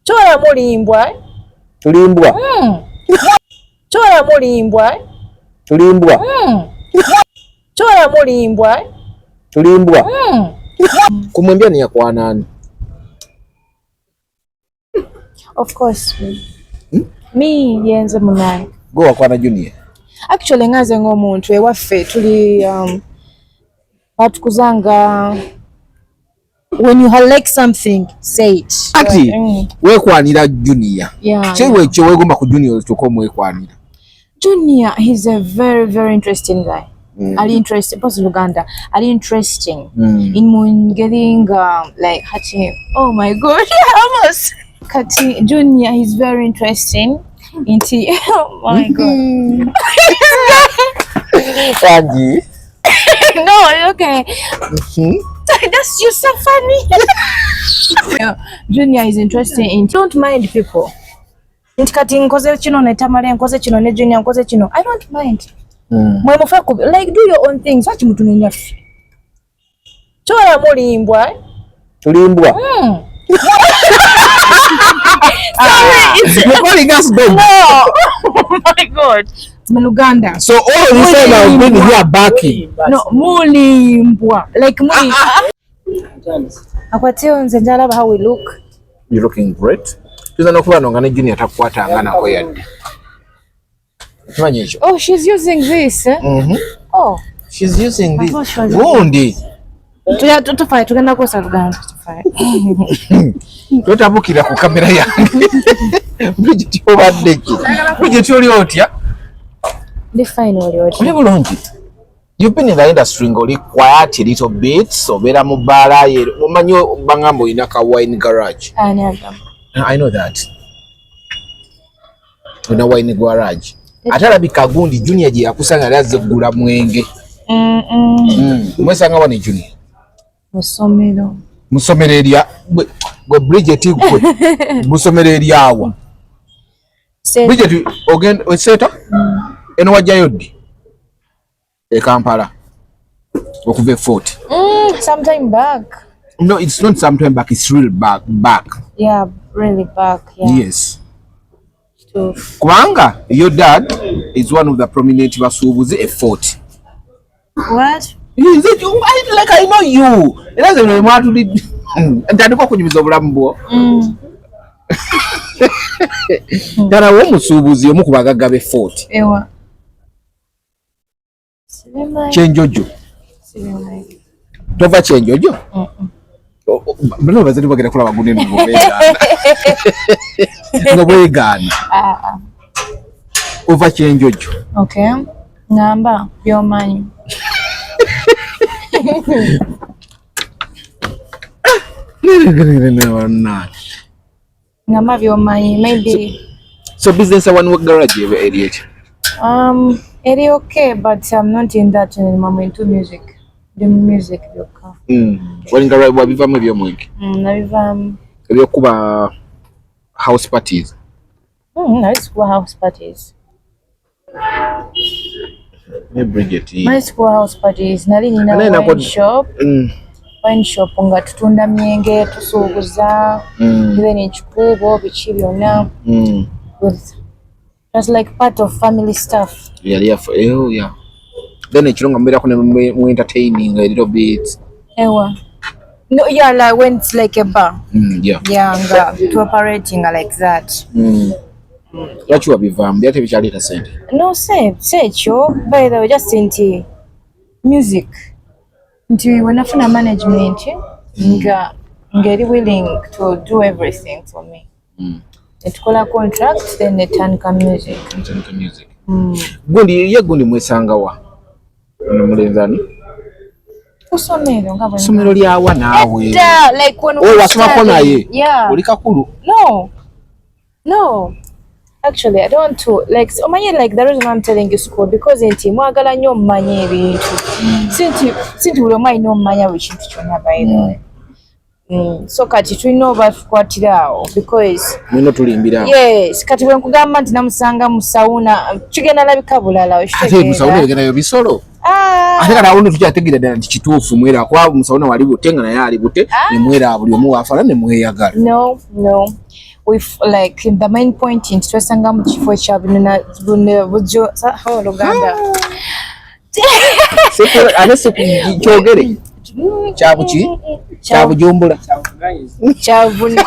Kyola mulimbwa. Tulimbwa. Kyola mulimbwa. Tulimbwa. Kyola mulimbwa. Tulimbwa. Kumwambia ni ya kwa nani? Of course me. Me yenze munaye. Go wakwana Junior. Actually ngaze ng'omuntu ewaffe tuli batukuzanga when you like something say it. Ati wekwanira Junior. Yeah. Kyewe ekyo wegomba ku Junior otuuka omwekwanira. Junior, he's a very very interesting guy. Ali interesting, post Luganda. Ali interesting. In mu nga like hati oh my God, almost. Kati Junior, he's very interesting. Inti oh my God. Wangi. No, okay. That's just so funny. Yeah, Junior is interesting in don't mind people. Nti kati nkoze kino ne Tamale, nkoze kino ne Junior, nkoze kino. I don't mind. Mwe mufe ku like do your own things. Lwaki mutunenya ffe? Kyola mulimbwa. Tulimbwa. Sorry, it's You're calling us dogs. No. Oh my God. It's Luganda. So all of a sudden I've been here backing. No, mulimbwa. Like muli. Akwateo nze njalaba how we look. You're looking great. Tuyinza n'okuba no nga ne Junior takukwatanga nako yadde. Kimanyi ekyo. Oh, she's using this. Eh? Oh. She's using this. thought she was- Gundi. Tuya tufaye tugenda kukosa Luganda tufaye. Totabukira ku kamera yange. Bridget obadde ki? Bridget oli otya? Ndi fine oli otya? Oli bulungi. You've been in the industry ng'oli quiet a little bit, obeera mu bbaala ye omanyi bangamba olina ka wine garage. Ani agamba? I know that. Olina wine garage. Ate alabika gundi Junior gye yakusanga yali azze kugula mwenge. Mwesanga wa ne Junior? Mu ssomero. Mu ssomero erya gwe Bridget gwe. Mu ssomero eryawa. Bridget ogenda Seeta? Eno wajjayo ddi? E Kampala. Okuva e Fort. Sometime back. No, it's not sometime back, it's real back. Yeah, really back. Yeah. Yes. Kubanga your dad is one of the prominent basuubuzi e Fort. What? Like I know you. Era nze mwatuli ntandika okunyumiza obulamu bwo. Ddala w'omusuubuzi omu ku bagagga b'e Fort. Ewa. Kyenjojo. Tova Kyenjojo? Bano bazadde bagenda kulaba gunene ng'obwegaana. Ng'obwegaana. Ova Kyenjojo. Okay. Ngamba by'omanyi. Ngamba by'omanyi maybe. So business one work garage eri eki? Eri okay, but I'm not in that anymore. I'm into music. The music byokka. Wali garage wabivaamu eby'omwenge? Nabivaamu. Ebyokuba house parties. Nali sikuba house parties. Ne Bridget. Nali sikuba house parties. Nali nina wine shop. Wine shop nga tutunda myenge, tusuubuza. Then ekikuubo, biki byonna. It was like part of family stuff. Yeah, yeah. Then ekiro nga mubeerako ne mu entertaining a little bit. Ewa. No, yeah, like when it's like a bar. Yeah. Yeah, nga to operating like that. Lwaki wabivaamu? Byali tebikyaleeta ssente? No, say ekyo. By the way, just nti music. Nti when nafuna management nga ngeri willing to do everything for me. Netukola contract then netandika music. Netandika music. Gundi ye gundi mwesanga wa? Ono mulenzi ani? Kusomero nga bwe. Ssomero lyawa naawe. Edda, like when we Oh, wasomako naye? Yeah. Oli kakulu? No. No. Actually, I don't want to like omanyi like the reason I'm telling you school because nti mwagala nnyo mmanye ebintu. Sinti buli omu alina ommanya buli kintu kyonna by the way. So kati tulina obatukwatira awo because mulina tulimbira awo. Yes, kati bwe nkugamba nti namusanga mu sauna kigenda labika bulala. Ate mu sauna ebigendayo bisolo. Ate kati awo nno tukyategeera ddala nti kituufu mwera kuba musawuna wali bute nga naye ali bute ne mwera buli omu waafala ne mweyagala. No, no. With like the main point nti twesanga mu kifo ekya bununa bune bujo oh, Luganda. Ate sikyogere kyabuki kyabujumbula kyabuna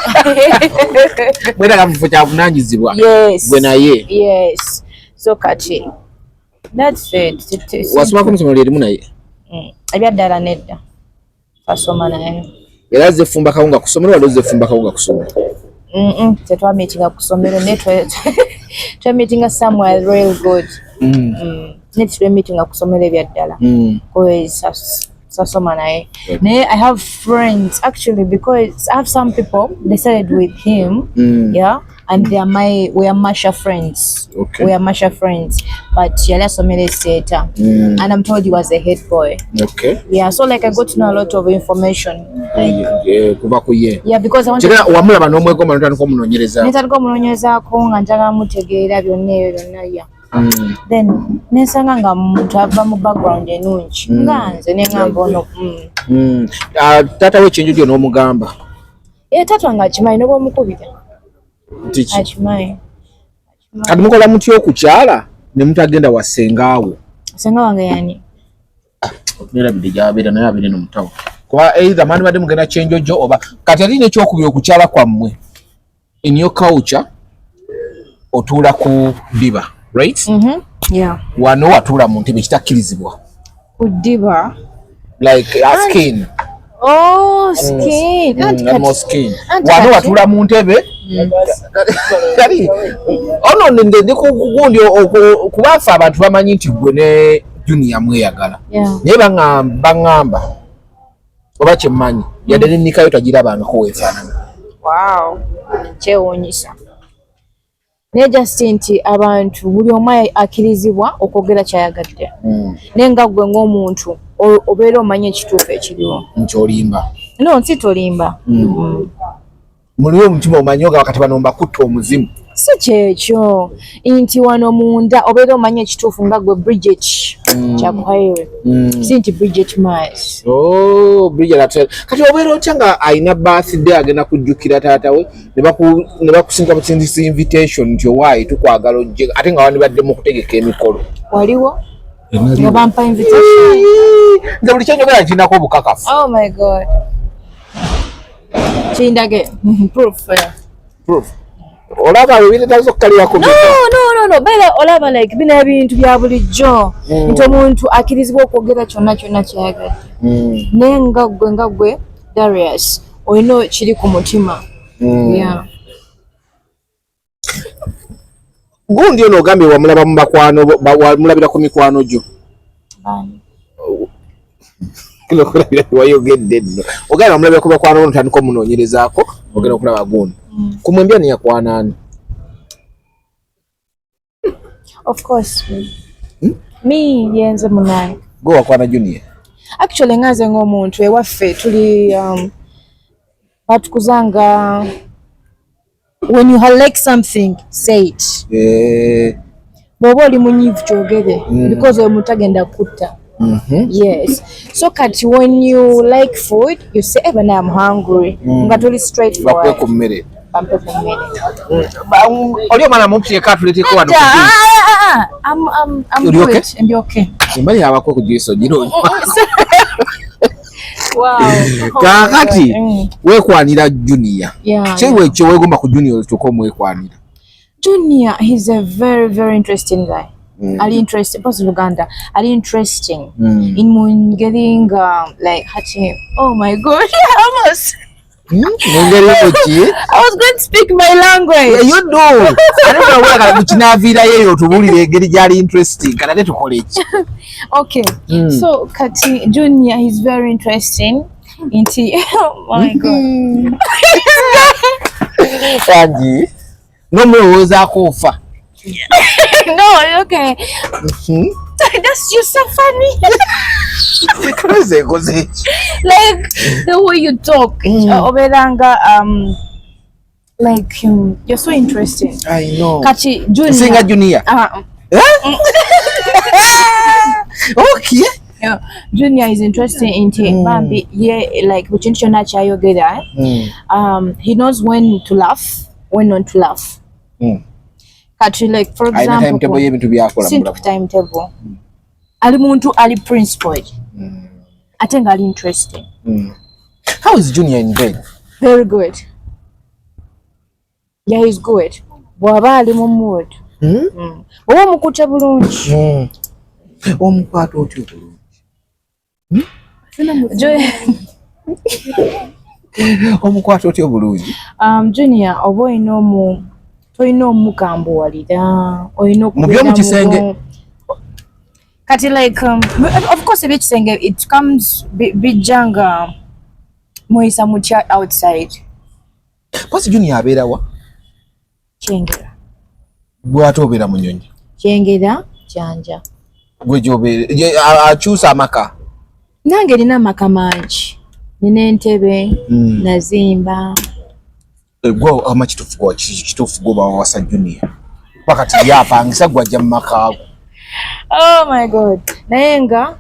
mweraga mu kifo kyabunanyizibwa yes gwe naye. Yes, so kati that's it. Wasomako mu ssomero lyerimu naye? Ebyaddala nedda, twasoma naye. Era azze fumba kawunga ku ssomero, wali ozze fumba kawunga ku ssomero? Tetwamitinga ku ssomero, naye twemitinga somewhere real good. Naye tetwemitinga ku ssomero ebyaddala because sasoma naye. Naye I have friends actually, because I have some people, they started with him. Yeah, and they are my we are masha friends. We are masha friends, but yali asomera eseeta and I'm told he was a head boy. Yeah, so like I got to know a lot of information, like Kuva ku ye. Yeah, because I wanted Kira wamulaba n'omwegomba n'otandika omunoonyereza. Netandika omunoonyerezaako nga njagala mutegeera byonna ebyo byonna, yeah. Then nensanga nga muntu ava mu background ennungi nga nze, neŋŋamba ono. Ah, taata we ekyenjo gyo n'omugamba? Ye taata wange akimanyi, noba omukubira. Nti ki? Akimanyi. Kati mukola mutya okukyala ne mutagenda wa ssengaawo? Senga wange yani? Nerabidde gyabeera, naye abeere no mutawo, kuba either mani badde mugenda kyenjojo oba kati ate nekyokubiri okukyala kwammwe, in your culture otuula ku ddiba, right? Yeah. Wano watuula mu ntebe, kitakkirizibwa. Ku ddiba? Like a skin. Oh, skin. Anti Animal skin. Anti Wano watuula mu ntebe kali ono ndi gundi kuba ffe abantu bamanyi nti gwe ne Junior mweyagala. Naye baŋŋamba oba kyemmanyi, yadde nenikayo tagirabangako weefaanana. Wow, kyewuunyisa, naye just nti abantu buli omu akkirizibwa okwogera kyayagadde, naye nga ggwe ng'omuntu obeera omanyi ekituufu ekiriwo. Nti olimba? No, nsi tolimba. Muliwo omutima omanyi ogaba kati bano mbakutta omuzimu. Si kyekyo, nti wano munda obeera omanyi ekituufu nga gwe Bridget Kyakuhaire, si nti Bridget Mars. Oh, Bridget kati obeera otya nga alina birthday, agenda kujjukira taata we, ne bakusindika busindisi invitation nti owaayi tukwagala ojje, ate nga wandibadde mu kutegeka emikolo? Waliwo nga bampa invitation? Nze buli kyenjogera nkinako obukakafu. Oh my God, kindage proof, yeah. Proof. Olaba ebiretaza okukalirako. No, beera olaba like bino ebintu bya bulijjo nti omuntu akkirizibwa okwogera kyonna kyonna kyayagadde, naye nga gwe Darius olina kiri ku mutima, yeah. Gundi ono ogambye wamulaba mu bakwano wamulabira ku mikwano gyo. Bani? Okulabira wayogedde nno, ogambye wamulabira ku bakwano bo, notandika omunoonyerezaako, ogenda okulaba gundi ku mwembi ani yakwana ani? Of course me. Me, yenze munaye. Gwe wakwana Junior? Actually nga nze ng'omuntu ewaffe tuli batukuzanga when you like something, say it. Bw'oba oli munyiivu kyogere, because oyo muntu agenda kutta. Yes, so kati when you like food you say, "Eh, bana, I'm hungry," nga tuli straight Bakuwe forward. ku mmere. Bampe ku mmere. Oli omwana mumpieka atuleeteko wano ku Ah, juice. ah, ah, I'm Oli good. okay? Ndi okay. Emmanyi abakwe ku juice ogiroonya. Wow. Kaakati weekwanira Junior. Kyewe ekyo weegomba ku Junior otuuka omwekwanira? Junior, he's a very, very interesting guy. Ali interesting, boss Luganda. Ali interesting. In mu ngeri nga like hati, oh my God, almost. Mu ngeri ki? I was going to speak my language. You do. Ate olabula kinaaviirayo eyo otubuulire engeri gyali interesting, kati ate tukole ki? Okay. So kati Junior, he's very interesting. Inti, oh my God. Angi n'omulowoozaako ofa. No, okay. That's just so funny. Koze ekoze ki? Like the way you talk. Obeeranga like you're so interesting. I know. Kati Junior. Nsinga Junior? Ah. Okay. Yeah, Junior is interesting nti bambi ye like buli kintu kyonna kyayogera, eh? He knows when to laugh, when not to laugh. Kati like for Alina example, timetable y'ebintu byakola mu si bulamu. Timetable, ali muntu ali principled ate nga ali interesting. How is Junior in bed? Very good. Yeah, he's good bw'aba ali mu mood. Oba omukutte bulungi. Omukwata otya obulungi? Omukwata otya obulungi? Junior oba olina omu tolina omukambuwalira, olina Mu by'omukisenge? Kati like of course ebyekisenge it comes bijja nga muyisa mutya outside. Posi Junior abeerawa? Kyengera. Gwate obeera Munyonyi? Kyengera, Kyanja. Gwe gyobeera akyusa amaka? Nange nina amaka mangi, nina entebe. Nazimba. Eh, gwe ama kituufu gwa kituufu gwe bawasa Junior pakati yapangisa gwajja mu makaago. Oh my God, naye nga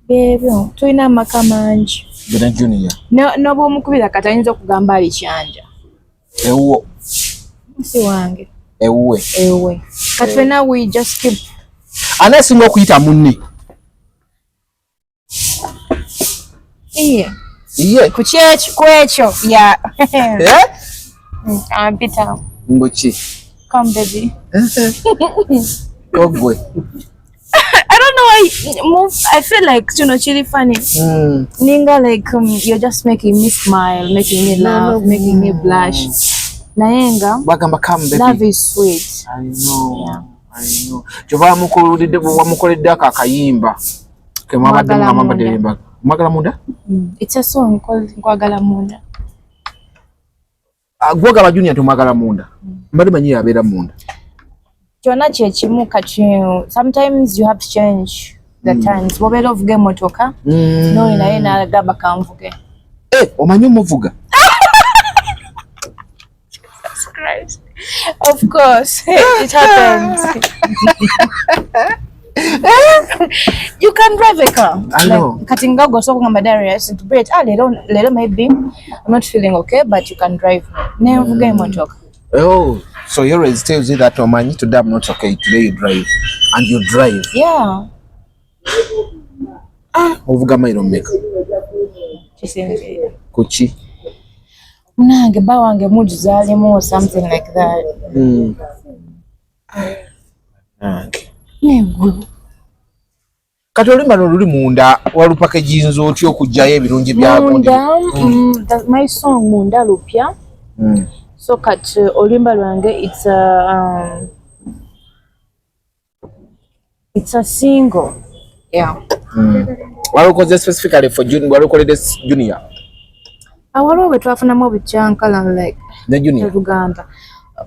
byebyo, tulina amaka mangi. Gwe ne Junior? N'obwomukubira kati ayinza okugamba ali Kyanja. Ewuwo? Si wange. Ewuwe? Ewe kati fena we just keep Ani asinga okuyita munne? Iye. Ye? Ku kyekyo, ku ekyo ya. Eh? Ampita. Mbuki? Come baby. Ogwe? I don't know why move. I feel like kino kiri funny. Ninga like you're just making me smile, making me laugh, making me blush, naye nga Bagamba come baby. Love is sweet. I know. Yeah. I know. Kyova wamukoledde wamukoledde ako akayimba ke mwabadde Mwagala mwabadde Munda. bimba Mwagala Munda. It's a song called Nkwagala Munda. Ah, gwogaba Junior tomwagala munda? Mbadde manyi yabeera munda. Kyonna kyekimu. Kati sometimes you have to change the times. Bwobeera ovuga emotoka noyo naye nagamba kanvuge. Eh, omanyi omuvuga? Christ. Of course, it happens. You can drive a car. I know. Like, kati nga gwe osobola okugamba Darius nti Brett, ah, leero, leero maybe I'm not feeling okay, but you can drive me. Nenvuga emotoka. Oh, so he always tells you that omanyi today I'm not okay, today you drive, and you drive? Yeah. Ovuga mailo mmeka? Kisinziira. Kuki? Munange bba wange mood zaalimu or something like that. Nange. Negwe. Kati oluyimba luno luli munda walupakejinza otya okugyayo ebirungi bya Munda, my song Munda lupya. So kati oluyimba lwange it's a single. Yeah. Walukoze specifically for junior? Walukoledde Junior? Waliwo bwe twafunamu obukyankalano like Ne Junior? Tugamba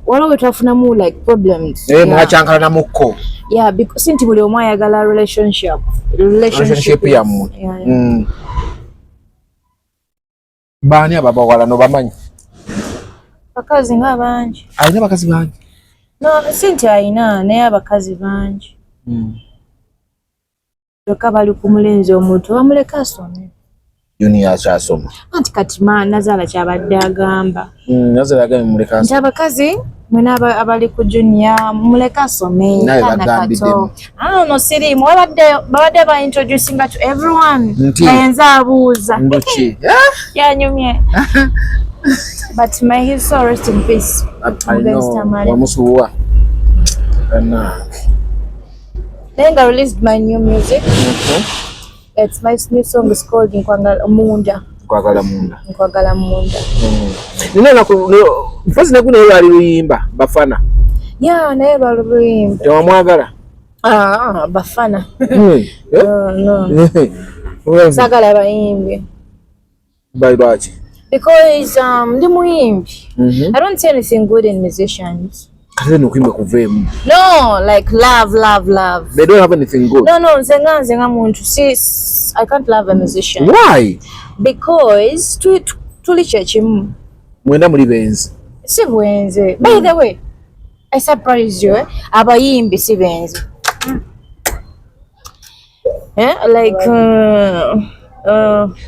waliwo bwe twafunamu like problems. Naye mwakyankalanamukko? Yeah, because si nti buli omu ayagala relationship. Relationship yammwe. Yeah. Baani abo abawala nobamanyi? Bakazi nga bangi. Alina abakazi bangi? No, si nti ayina, naye abakazi bangi. Kyokka bali ku mulenzi omuto, bamuleka asome. Junior akyasoma? Anti kati ma nazaala kyabadde agamba. Nazaala agambye mumuleka nti asome. Abakazi mwena abali ku Junior muleke asome. Nawe kaana bagambiddemu. kato. Ah, no, siriimu babadde babadde ba introducinga to everyone. Nti? Nayenza abuuza. Mbuki? Yanyumye, but may his soul rest in peace. Mugenzi Tamale. Wamusuwa. Bannange. Then I released my new music. It's my new song is called Nkwagala Munda. Nkwagala Munda. Nkwagala Munda. Nina naku mpozi naku naye lwali luyimba Bafana. Yeah, naye lwali luyimba. Tewamwagala? Ah, Bafana. Eh? No, no. Sagala bayimbi. By lwaki? Because ndi muyimbi. I don't see anything good in musicians. Kati then okuyimba kuveemu. No, like love, love, love. They don't have anything good? No, nze nga muntu si I can't love a musician. Why? Because tuli kyekimu. Mwenda muli benzi. Si bwenze. By the way, I surprise you, eh? Abayimbi si benzi. Eh, like to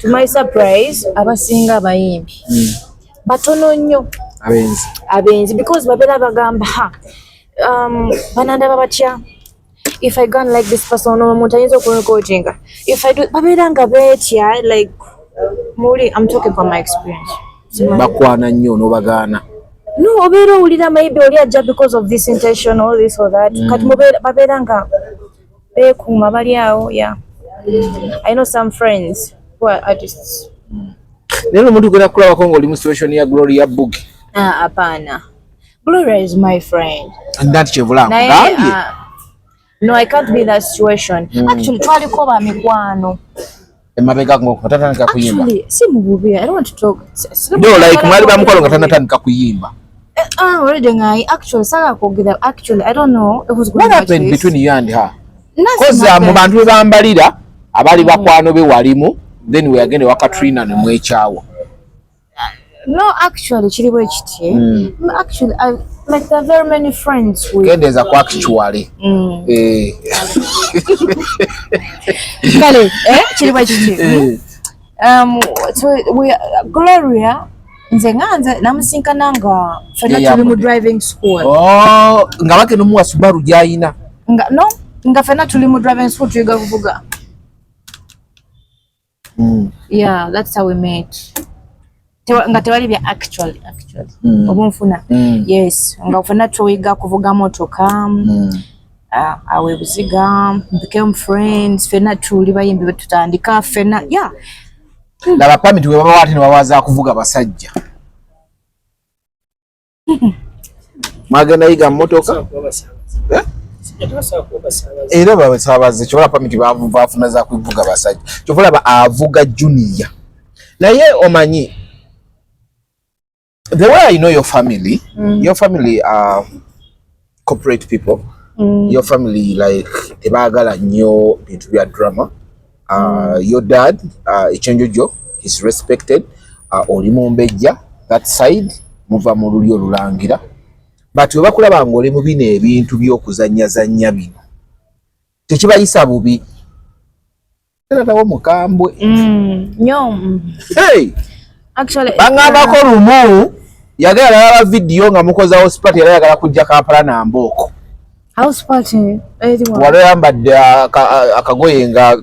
my surprise, abasinga abayimbi batono nnyo abenzi. Abenzi, because babeera bagamba, ha, banandaba batya if I gone like this person, omuntu ayinza okurecordinga if I do, babeera nga beetya, like muli, I'm talking from my experience. Bakwana nnyo n'obagaana. No, obeera owulira maybe oli ajja because of this intention or this or that. Kati babeera nga beekuuma, bali awo. Yeah, I know some friends who are artists. Naye omuntu genda kulabako ng'oli mu situation ya Gloria Bugie? Ah, hapana, Gloria is my friend. Nati kyevula naye nkugambye. No, I can't be in that situation. Actually, twaliko ba mikwano. Emabega nga tatandika kuyimba. Actually, si mu bubi, I don't want to talk. No, like mwali bamukwano nga tanatandika kuyimba. Ah, already nga actually saga kwogera, actually I don't know who's going What to watch happened this. between you and her? Nothing Koza mu happened. bantu be bambalira abaali bakwano be walimu, then we yagenda ewa Katrina ne mwekyawa. No, actually kiri bwe kiti. Actually, I, like, there are very many friends with Kendeeza ku actually. Eh. Kale, eh, kiri bwe kiti. Eh. So we, Gloria, nze nga nze namusinkana nga ffenna Yeah, tuli mu yeah. driving school. Oh, nga bagenda omuwa Subaru gy'ayina. Nga no, nga ffenna tuli mu driving school tuyiga kuvuga. Yeah, that's how we met. Nga tewali bya actually actually. Oba nfuna. Yes, nga ffenna tuyiga kuvuga motoka. Awo e Buziga became friends, ffenna tuli bayimbi betutandika ffenna, yeah. Laba permit we babawa ate ne babaza kuvuga basajja. Mwagenda yiga mmotoka? Eh? Era babasaabaze kyobola permit bafuna za kuvuga basajja. Kyova olaba avuga Junior. Naye omanyi, the way I know your family, your family are corporate people. Your family, like, tebaagala nnyo bintu bya drama. Your dad, ekyenjojo, is respected. Oli mumbejja that side, muva mu lulyo olulangira, but we bakulaba ng'oli mu bino ebintu by'okuzannyazannya bino, tekibayisa bubi? Taatawo mukambwe. Nnyo. Hey! Actually, Baŋŋambako lumu yagala nalaba vidiyo nga mukoze house party, yali ayagala kujja Kampala nambooko. House party eriwa? Wali oyambadde akagoye nga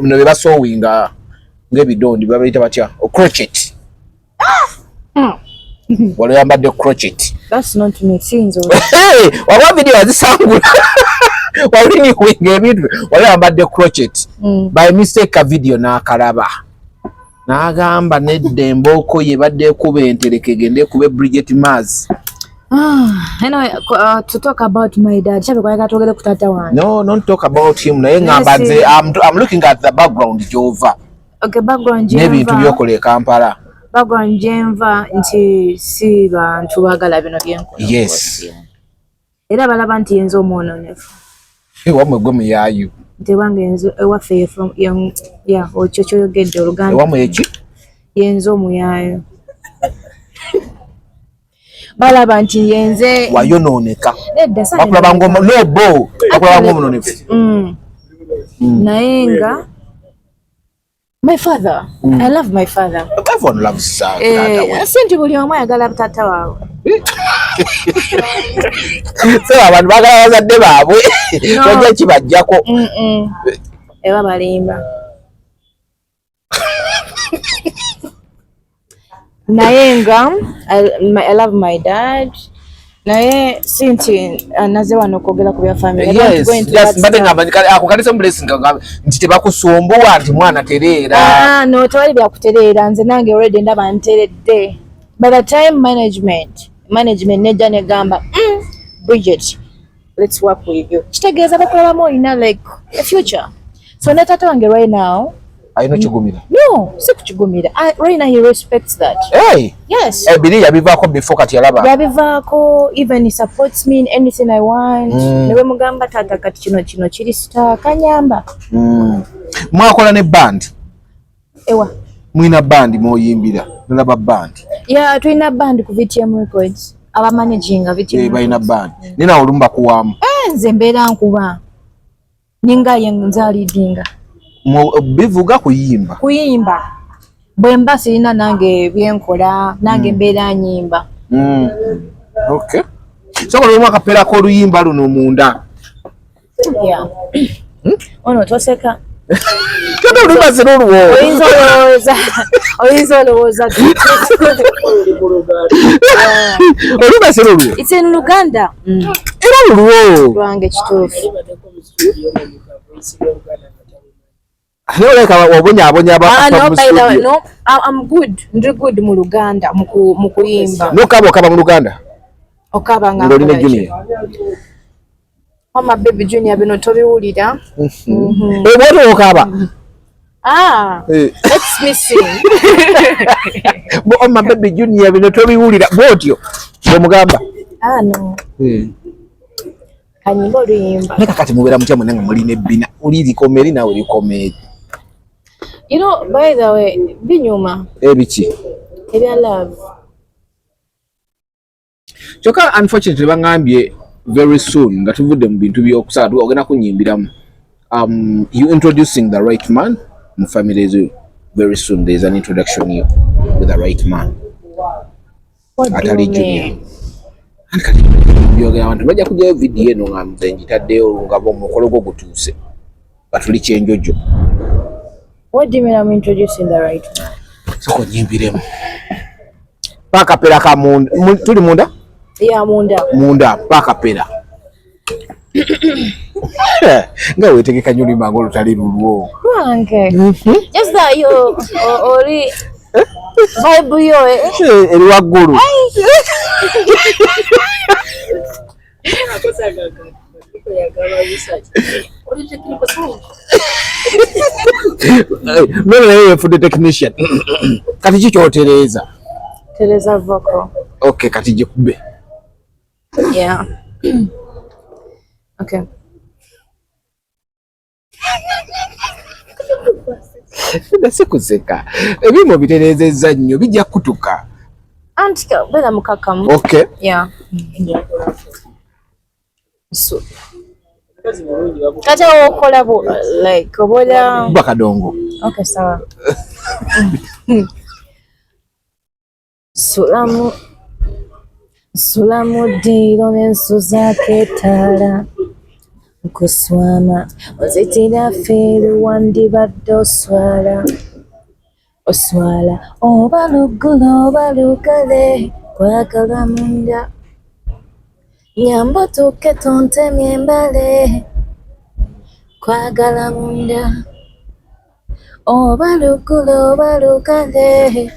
bino bye basowinga ng'ebidondi, babayita batya, crochet. Wali oyambadde crochet. That's not me, siyinza. Hey, waba vidiyo wazisangula waliniwinga ebintu, wali oyambadde crochet. By mistake ka video n'akalaba n'agamba nedda, embooko ye badde ekuba entereke egende ekube Bridget Mars. Ah, anyway, to talk about my dad, kyabe kwayagala twogere ku taata wange. No, don't talk about him, naye ngamba Yes. nze I'm looking at the background gy'ova Okay, background n'ebintu gyenva, by'okola e Kampala. Background gyenva nti si bantu baagala bino byenkola. Era balaba nti yenze omwononefu. Ewammwe gwe muyaayu. Nti ewange ewaffe ye from yeah, ekyo kyoyogedde oluganda. Ewammwe eki? Yenze omuyaayo. Balaba nti yenze Wayonooneka. Nedda, Bakulaba no bo bakulaba ng'omunonefu. Naye nga my father, I love my father. Everyone loves taata we. Eh, si nti buli omu ayagala taata waabwe. So abantu baagala bazadde baabwe. No. Tojja kibajjako. Eba balimba. Naye nga I love my dad, naye si nti naze wano okwogera ku bya family. I don't want to Yes, go into yes, that mbadde stuff. ngamba nti ako kanisa blessing nga nti tebakusumbuwa nti mwana tereera. Ah, no, tewali byakutereera, nze nange already ndaba nteredde. By the time management nejja negamba, Bridget, let's work with you," kitegeeza bakulabamu olina like a future. So ne taata wange right now Alina okigumira. No, si kukigumira. Right now he respects that. Hey, Yes. ebiri yabivaako before, kati yalaba. Yabivaako, even he supports me in anything I want. Ne bwe mugamba, "Taata, kati kino kiri star," kanyamba. Mwakola ne band? Ewa? Mwina band mwoyimbira? Nalaba band. Yeah, tulina band ku VTM Records, abamanaginga VTM Eh, balina Records. band naye nawe olumu bakuwaamu. Eh, nze mbeera nkuba ninga ye nze alidinga. Bivuga kuyimba. Kuyimba. Bwe mba sirina nange byenkola, nange mbeera nyimba. Okay. So olwo akapeera k'oluyimba luno munda. Yeah. Ono toseka. Kyoto oluyimba si lulwo. Oyinza olowooza Oluyimba si lulwo. It's in Luganda. Era lulwo. Lwange kituufu. Naye olabika wabonyaabonya Ah, aba no, mu by the way, studio. no, I'm good. Ndi good mu Luganda, mu kuyimba. N'okaba okaba mu Luganda? Okaba nga Ng'oli ne nkola ki? Junior. Mama baby Junior bino tobiwulira. Eh, bw'otyo okaba. Ah, Eh. let me sing. Bo oma baby Junior bino tobiwulira bw'otyo bw'omugamba. Ah, no. Eh. Kanyimba oluyimba. Naye kakati mubeera mutya mwenna nga mulina ebbina, oli likoma eri naawe likoma eri. You know, by the way, binyuma. Ebiki? Ebya love. Kyokka unfortunately bangambye very soon nga tuvudde mu bintu by'okusala ogenda kunyimbiramu. You introducing the right man mu family zo very soon. There is an introduction here with the right man. What do Atali you Junior. mean? Anti kati byogera abantu bajja kujjayo vidiyo eno nga nze ngitaddeyo nga omukolo gwo gutuuse nga tuli kyenjojo. What do you mean I'm introducing the right man? Sooka onnyimbiremu. Paakapera ka munda. Tuli munda? Yeah, munda. Munda, paakapera. Nga weetegeka nnyo oluyimba ng'olutali lulwo. Lwange. Just that you oli vibe yo eh. Eh, eri waggulu. Nno naye yeefudde technician. Kati ki ky'otereeza? Tereza vocal. Okay, kati gikube. Yeah. Okay. Nedda si kuseka. Ebyuma obitereezezza nnyo bijja kutuka. Anti beera mukakkamu. Okay. Yeah. So, kati awo okola like obola Kuba kadongo. Okay, sawa. Sulamu sulamu ddiiro n'ensuzaako ettaala nkuswama onzitira feeru wandibadde oswala oswala oba luggulo oba lugale kwagala munda nyamba otuuke tontemye embale kwagala munda oba luggulo oba lugale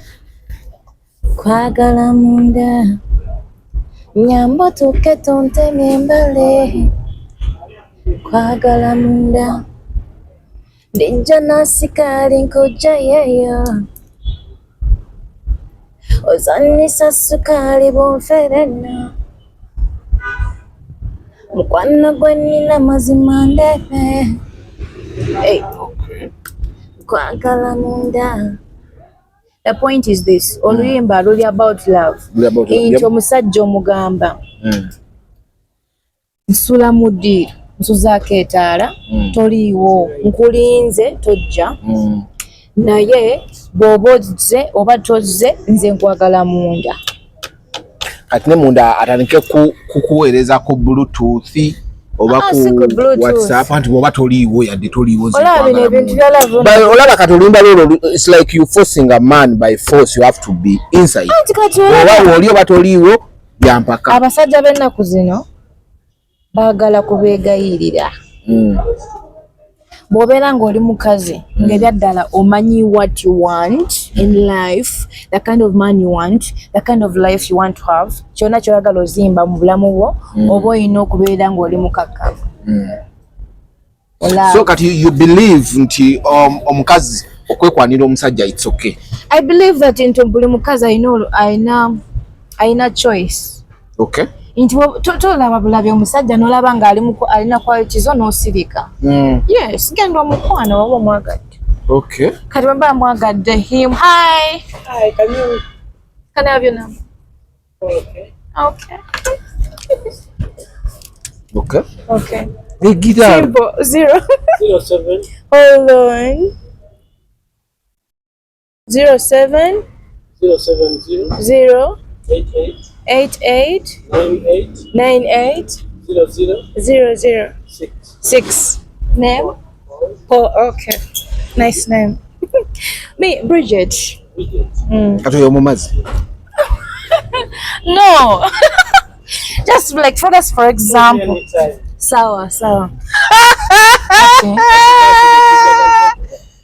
kwagala munda nyamba otuuke tontemye embale kwagala munda ndijja nasikaali nkujja yeeyo ozannisa sukaali bwonfere nno mukwano gwe nnina mazima ndebe. Hey. Kwagala munda. The point is this, oluyimba luli about love. Luli about love, Nti yep. omusajja omugamba nsula mu ddiiro nsuzaako etaala toliiwo nkulinze tojja naye bw'oba ozze oba tozze nze nkwagala munda. Kati ne munda atandike kukuweereza ku bluetooth oba Ah, ku si ku Bluetooth. WhatsApp anti bw'oba toliiwo yadde toliiwo nze Olaba bino nkwagala ebintu munda. bya love. But olaba kati oluyimba lwolwo it's like you forcing a man by force, you have to be inside. Anti kati oba olaba wooli oba toliiwo byampaka. Abasajja b'ennaku zino baagala kubeegayirira. Bw'obeera ng'oli mukazi ng'ebyaddala omanyi what you want in life, the kind of man you want, the kind of life you want to have, kyonna ky'oyagala ozimba mu bulamu bwo, oba olina okubeera ng'oli mukakkamu. Olaba. So kati you believe nti omukazi okwekwanira omusajja it's okay? I believe that nti buli mukazi alina choice. Nti tolaba bulabi omusajja n'olaba ng'ali alina quality zo n'osirika. Yes, genda omukwano oba omwagadde. Kati bwe mba mwagadde him. Hi. Hi, can you? Can I have your number? Okay. Okay. Okay. Okay. Egira. Simple. 0 07 Hold on. 07 070 0 88 88 98 98 00 00 6. 6. Name? Oh, okay. Nice name. Me, Bridget. Bridget. Kati oyo mu mazzi. No. Just like for us, for example. Anytime. Sawa, sawa. Okay.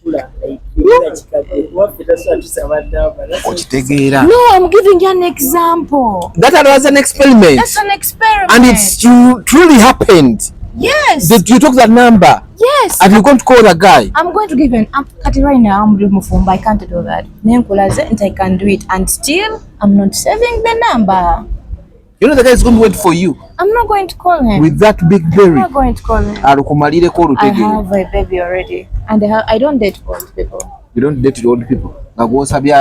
Kula, like, kula kikadde. Waffe tasobola tusaba nnamba. Okitegeera. No, I'm giving you an example. That was an experiment. That's an experiment. And it's truly happened. Yes. That you took that number Yes. and you're going to call the guy. I'm going to give you an kati right now I'm mufumbo. I can't do that. Nenkulaze nti I can do it and still I'm not saving the number. You know the guy is going to wait for you I'm not going to call him. with that big I'm berry. not going to call him. Alukumalireko I olutegeere. have a baby already and I don't date old people. You don't date old people. Nga gw'osabye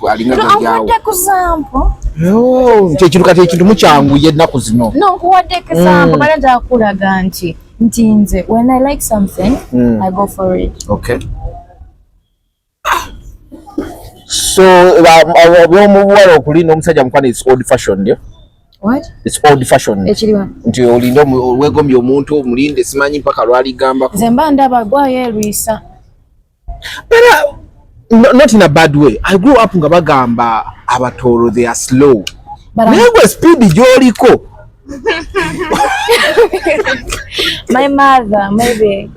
alinga No, gajaawo. nkuwadde example. Oh, nti ekintu kati ekintu mukyanguye ennaku zino. No, nkuwadde example. Bala njagala kulaga nti nze when I like something I go for it. Okay. So obwomubuwala okulinda omusajja mukwano is old fashioned. Yeah? What? It's old fashioned. Ekiriwa. Nti olinde weegombye omuntu omulinde simanyi mpaka lwaligamba. Nze mba ndaba gwayeerwisa. But no, not in a bad way. I grew up nga bagamba Abatooro they are slow. But Naye gwe speed gy'oliko. My mother, maybe.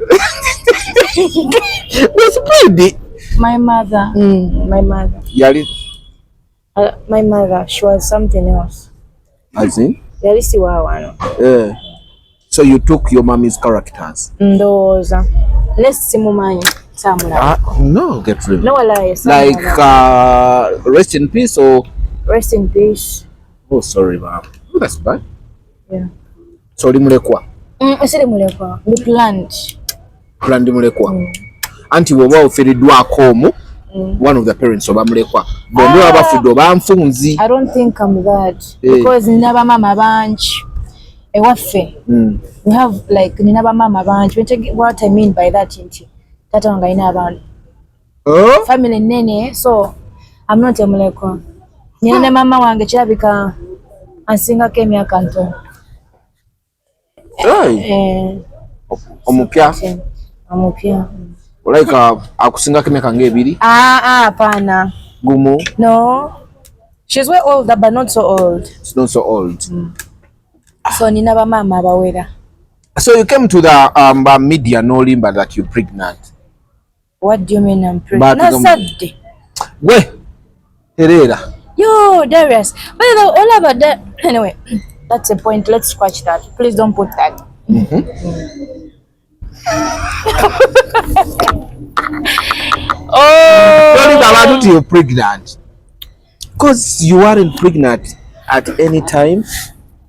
Gwe speed. My mother. My mother. Yali My mother, she was something else. As in? Yali si wa wano. So you took your mommy's characters. Ndowooza. Ne simumanyi. Saamulaba. No, get rid. No, walayi, Like saamulaba. rest in peace or Rest in peace. Oh, sorry, ma'am. Oh, that's bad. Yeah. So oli mulekwa. Siri mulekwa. Ndi planned. Planned mulekwa. Anti bw'oba ofiiriddwako omu, one of the parents oba mulekwa. Bombi baba bafudde oba nfunzi. I don't think I'm that. Eh. Because nina bamaama bangi. Ewaffe. We have like nina bamaama bangi. What I mean by that nti taata wange alina abantu. Oh? Family nnene, so I'm not a mulekwa. Nina ne maama wange kirabika ansingako emyaka ntono. Hey. Omupya? Omupya. Olabika akusingako emyaka ng'ebiri? Hapana. Gumu? No. She's way older but not so old. It's not so old. So nina bamaama abawera. So you came to the media n'olimba that you're pregnant. What do you mean I'm pregnant? Nasadde. Gwe, tereera. Yo, Darius. By the way, all about that. Anyway, that's a point. Let's scratch that. Please don't put that. Oh. Don't about you're pregnant. Because you weren't pregnant at any time.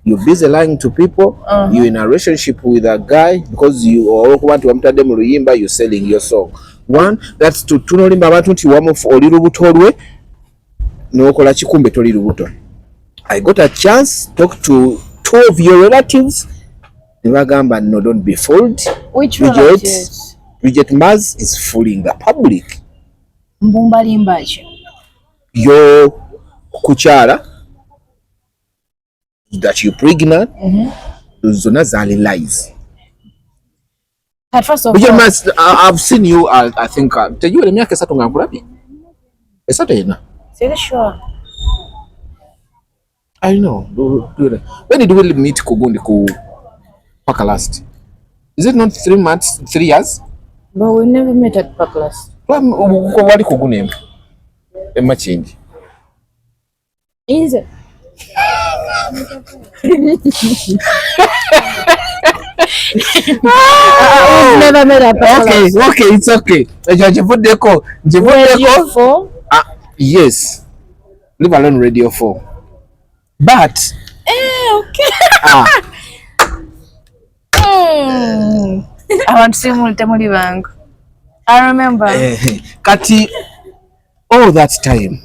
You're busy lying to people. You're in a relationship with a guy because you olwokuba nti wamutadde mu luyimba, you're selling your song. One, that's to tunolimba abantu nti wamufu oli lubuto lwe n'okola kikumbe toli lubuto. I got a chance talk to two of your relatives. Ne bagamba no, don't be fooled. Which Bridget, relatives? Bridget Maz is fooling the public. Mbumbalimba ki? Yo kukyala that you pregnant, zonna zaali lies. At first of Bridget all, Maz, I've seen you, I think, tejiwera emyaka esatu nga nkulabye. Esatu ena. Siri sure. I know. When did we meet kugundi ku paka last? Is it not 3 months, 3 years? But we never met at Park last. Wali kuguna emu. Emakindi. Is it? We've never met at Park Okay, last. okay, it's okay. Ekyo nkivuddeko, Radio nkivuddeko. 4? Yes. Leave alone Radio 4. But Okay. Abantu simuli temuli bangu. I remember. Kati all that time.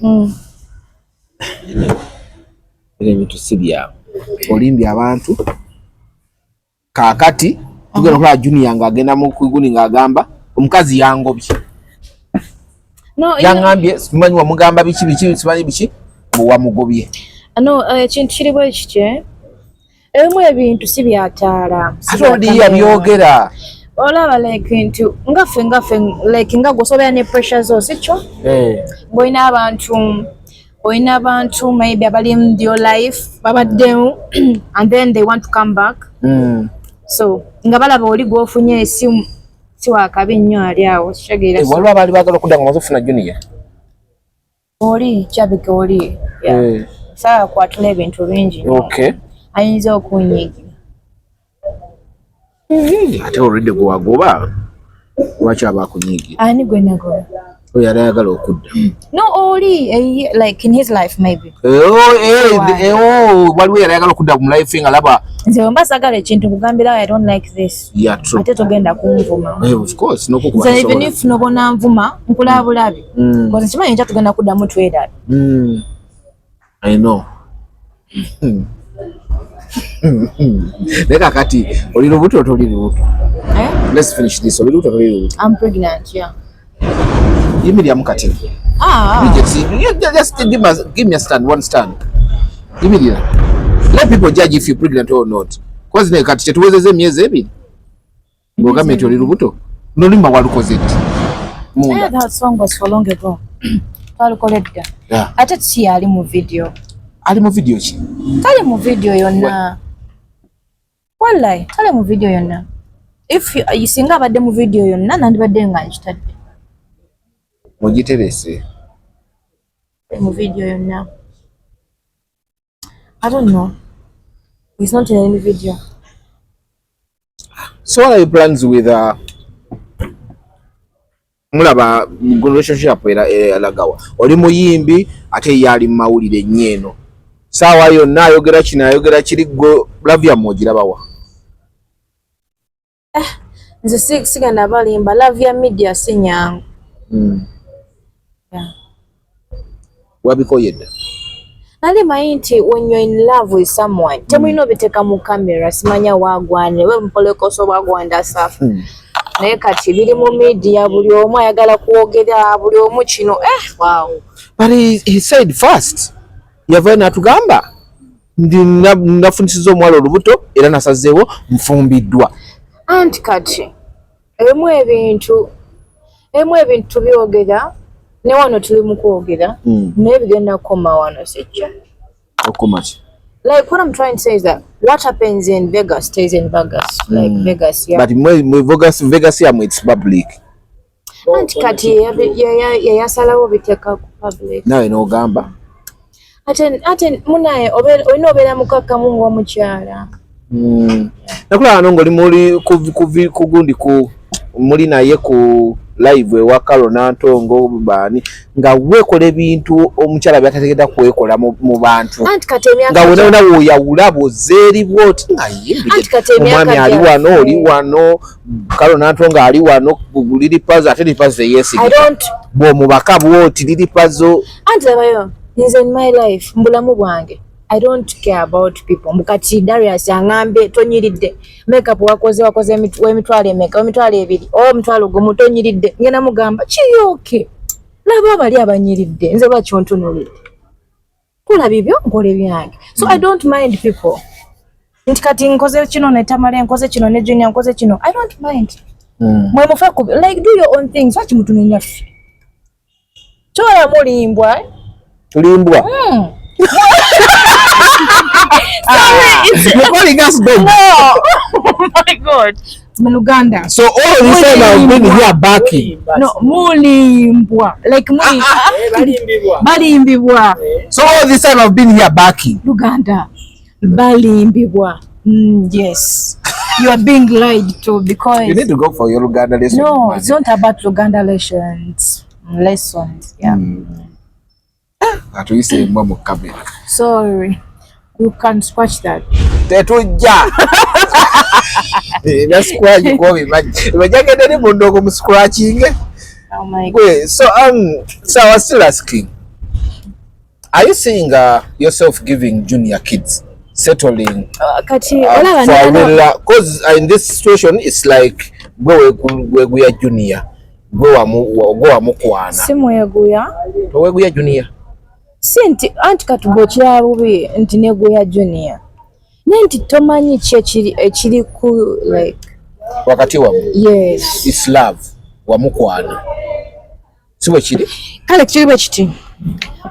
Ebintu si byawe. Olimbye abantu. Kaakati tugenda okulaba Junior ng'agenda mu kuguni ng'agamba Omukazi yangobye. No, Yaŋŋambye simanyi wamugamba biki biki, simanyi biki, bwe wamugobye. No, ekintu kiri bwe kityo, eh? Ebimu ebintu si byataala, si Ate oldi bya kamera. Yabyogera. Olaba, like nti ngaffe like nga gwosobeera ne pressure zo, si kyo? Ng'olina abantu maybe abali in your life babaddemu and then they want to come back. So nga balaba oli gw'ofunye si wakabi nnyo, ali awo, kitegeera? Eh, waliwo abaali baagala okudda nga maze okufuna Junior. Oli kyabika oli, yeah. Sawa kwatula ebintu bingi nnyo. Ayinza okunyiigira. Ate olwedde gwe wagoba, lwaki aba akunyiigira? Ani gwe nagoba? Oyo yali ayagala okudda. No, oli like in his life maybe. Eh, oh, eh, Why? eh, oh, waliwo yali ayagala okudda mu life nga laba. Nze bwe mba sagala ekintu kugambira, "I don't like this." Yeah, true. Ate togenda kunvuma. Eh, of course, n'okukuba Nze even tosobola. if nobona nvuma, nkulaba bulabi. Because nkimanyi nkya tugenda kuddamu twerabe. I know. Naye kakati oli lubuto, toli lubuto? Eh? Let's finish this. Oli lubuto, toli lubuto? I'm pregnant, yeah. Yimiriramu kati. Ah, ah. Bridget, you just give me a stand, one stand. Yimirira. Let people judge if you're pregnant or not. Cause ne kati tetuwezezza emyezi 2 ng'ogambye nti oli lubuto, n'oluyimba walukoze ddi? Yeah, Munda. that song was for long ago. Twalukola edda. Ate si yali mu video. Ali mu video ki? Tali mu video yonna. Wallahi, tali mu video yonna. If you, singa abadde mu video yonna, nandibadde nga nkitadde. Mugiterese. Tali mu video yonna. I don't know. He's not in any video. So what are your plans with mulaba relationship era eragawa? Oli muyimbi, ate ye ali mu mawulire nnyo, eno saawa yonna ayogera kino, ayogera kiri. Gwe love yammwe ogirabawa? Nze sigenda balimba, love ya media si nyangu. Yeah. Wabikoye dda? Nali manyi nti when you're in love with someone, temulina obiteeka mu kamera, simanya wagwanire we mupolekoso bwagwanda safu. Naye kati biri mu media, buli omu ayagala kwogera, buli omu kino, eh, wow. But he said first yavayo n'atugamba ndi nafunisiza omuwala olubuto era nasazeewo nfumbiddwa. Anti kati ebimu ebintu tubyogera ne wano tuli mu kwogera, naye bigenda kukoma wano, sikyo? Okukoma ki? Like, what I'm trying to say is that what happens in Vegas stays in Vegas, like Vegas, yeah. But mwe Vegas yamwe, it's public. Anti kati yeyasalawo biteeka ku public. Nawe n'ogamba. Ate munaye olina obeera mukakkamu ng'omukyala. Nakulaba no ng'oli muli ku gundi ku muli naye ku live ewa Karo Nantongo baani, nga weekola ebintu omukyala byatategedda kwekola mu bantu. Anti kati emyaka Nga wona wona woyawula bw'ozza bwoti nga ye Anti kati emyaka omwami ali wano, gyaffe. oli wano, Karo Nantongo ali wano, Lil Pazo, ate Lil Pazo I eyeesigika don't bw'omubaka bwoti Lil Pazo. Anti labayo, nze in my life, mu bulamu bwange, I don't care about people. Mukati Darius aŋŋambye tonyiridde, makeup wakoze w'emitwalo emeka, w'emitwalo 2 oba 1,000, tonyiridde, ngenda mugamba kiryoke laba abali abanyiridde, nze lwaki ontunuulidde? Kola bibyo, nkola ebyange. So I don't mind people nti kati nkoze kino ne Tamale, nkoze kino ne Junior, nkoze kino, I don't mind. Mwe mufe ku, like, do your own things. Lwaki mutunulira ffe? Kyola mulimbwa, eh? Tulimbwa? Sorry, it's You're calling us dogs? No. Oh my God. Mu Luganda. So all this time I've been here backing. No, mulimbwa. Like muli Balimbibwa. Balimbibwa. So all this time I've been here backing. Luganda. Balimbibwa. Yes. You are being lied to because You need to go for your Luganda lesson. No, man. it's not about Luganda lessons. Lessons, yeah. Atuyise embwa mu kamera. Sorry. You can scratch that. Tetujja. Ebya scratch kuba bimanyi. Bajagenda eri mu ndongo mu scratching. Oh my God. Gwe, so I was still asking. Are you seeing yourself giving Junior kids, settling Kati olaba for a real, 'cause in this situation it's like Gwe weeguya Junior, gwe wamukwana. Simweguya. Toweeguya Junior? Si nti anti kati gwe okiraba bubi nti neguya Junior, naye nti tomanyi ki ekiri ku like wakati wammwe. Yes. It's love, wamukwana, si bwe kiri? Kale kiri bwe kiti,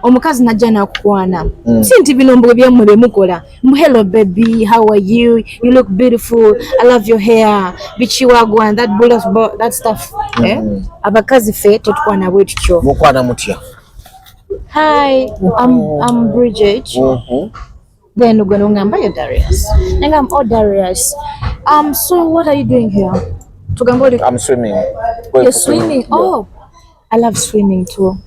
omukazi najja nakukwana. Si nti bino mbwe byammwe byemukola mu "Hello baby, how are you? You look beautiful, I love your hair," bikiwagwa that bullet, that stuff, eh? Abakazi ffe tetukwana bwe tutyo. Mukwana mutya? "Hi, I'm Bridget." Then gwe nongamba yo Darius, nengamba, "Oh Darius, so what are you doing here?" Tugamba oli I'm swimming. You're Going for swimming? Yeah. Oh, I love swimming too.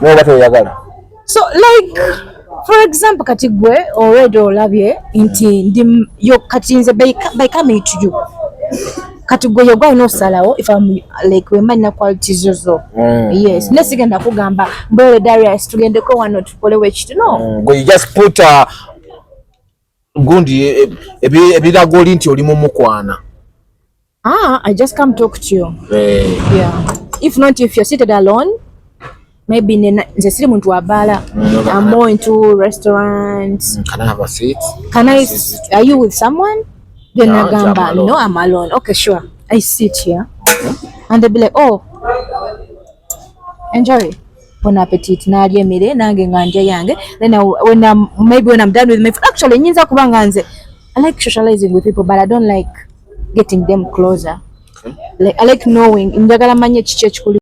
N'oba toyagala. So like for example, kati gwe already olabye nti ndi yo, kati nze by coming to you, kati gwe yogwa olina osalawo if I'm like wemba nina qualities zo zo. Yes, ne sigenda kugamba mbwere Darius tugendeko wano tukolewo ekitu, no. Gwe you just put gundi ebiraga oli nti oli mumukwana. Ah, I just come talk to you. Eh. Yeah, if not, if you're seated alone, maybe nze siri muntu wa bbaala. I'm more into restaurants. Can I have a seat? Can I? Are you with someone? Then No, nagamba, I'm alone. "No, I'm alone." "Okay, sure." I sit here and they'll be like, "Oh, enjoy. Bon appetit." Nalya emmere nange nga ndya yange. Then I, when I'm maybe when I'm done with my food, actually nyinza kuba nga nze I like socializing with people, but I don't like getting them closer. Like I like knowing, njagala manye kiki ekikuli.